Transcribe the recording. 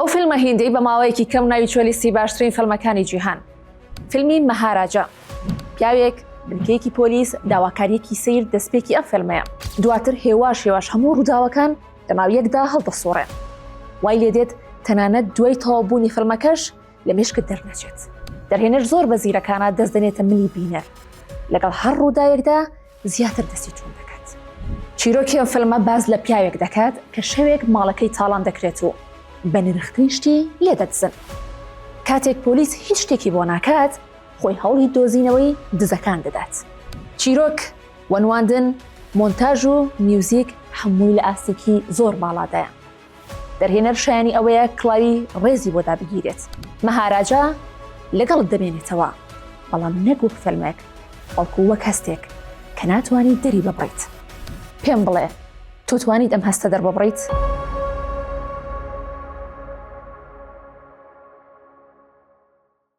ئەو فیلمە هیندەی بە ماوەیەکی کەم ناوی چوە لیستی باشترین فیلمەکانی جیهان. فیلمی مەهاراجا. پیاوێک، بنکەیەکی پۆلیس، داواکارییەکی سەیر دەستپێکی ئەم فیلمەیە. دواتر هێواش هێواش هەموو ڕووداوەکان لەناو یەکدا هەڵدەسوڕێن. وای لێدێت تەنانەت دوای تەواوبوونی فیلمەکەش لە مێشکت دەرنەچێت. دەرهێنەر زۆر بە زیرەکانە دەست دەنێتە ملی بینەر. لەگەڵ هەر ڕووداوێکدا زیاتر دەستی توند دەکات. چیرۆکی ئەم فیلمە باس لە پیاوێک دەکات کە شەوێک ماڵەکەی تاڵان دەکرێت و بە نرخترین شتی لێ دەدزن. کاتێک پۆلیس هیچ شتێکی بۆ ناکات، خۆی هەوڵی دۆزینەوەی دزەکان دەدات. چیرۆک و نواندن، مۆنتاژ و میوزیک هەمووی لە ئاستێکی زۆر باڵادایە. دەرهێنەر شایانی ئەوەیە کڵاوی ڕێزی بۆ دابگیرێت. مەهاراجا لەگەڵت دەمێنێتەوە، بەڵام نەک وەک فیلمێک، بەڵکو وەک هەستێک کە ناتوانیت دەریببڕیت. پێم بڵێ، تۆ توانیت ئەم هەستە دەرببڕیت؟